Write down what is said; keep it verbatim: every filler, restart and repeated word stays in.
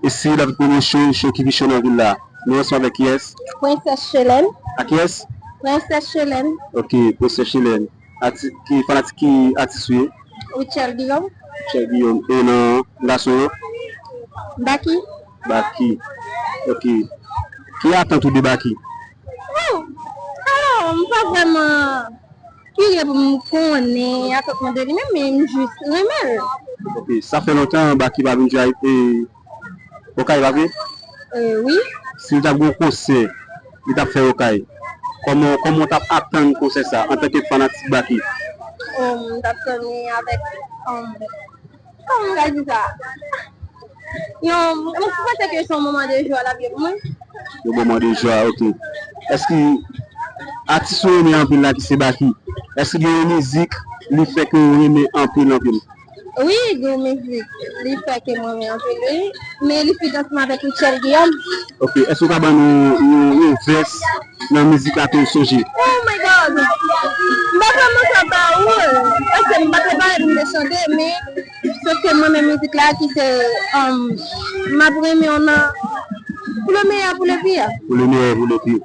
E se la premye show, show ki pi cho nan vil la. Nou ansanm avèk kiyès? Prensès Chelèn. A kiyès? Prensès Chelèn. Ok, Prensès Chelèn. Ati, ki fanatik ki atis ou ye? Richel Guillaume. Richel Guillaume. E nan gason yo? Baky. Baky. Ok. Ki atant ou de Baky? Oh! Alò, m pa vrèman kirye pou m konnen atant mwen de li menm, men m jis renmen l. Ok. Sa fè lontan Baky pa vin jwe e Okay, pa vre? Euh, wi. Si l t ap gen yon konsè, li t ap fè Okay. Kòman, kòman w t ap atann konsè sa antanke fanatik Baky? Oh, m t ap tann li avèk, um, kòman m ka di sa? Yon, m panse ke se yon moman de jwa l ap ye pou mwen. Yon moman de jwa, ok. Èske atis ou renmen anpil la ki se Baky, èske gen yon mizik li fè ke w renmen anpil, anpil? Wi, gen yon mizik. Li fè ke mwen renmen anpil, wi. Men li feat ansanm avèk Richel Guillaume. Ok, èske w ka ban nou yon, yon vès nan mizik la ke w sonje? Oh my God! M pa vrèman ka ba ou l, paske m pa prepare pou m te chante, men sòf ke mwen menm mizik la ki se, um, m ap renmen w nan Pou le meilleur, pou le pire. Pou le meilleur, pou le pire.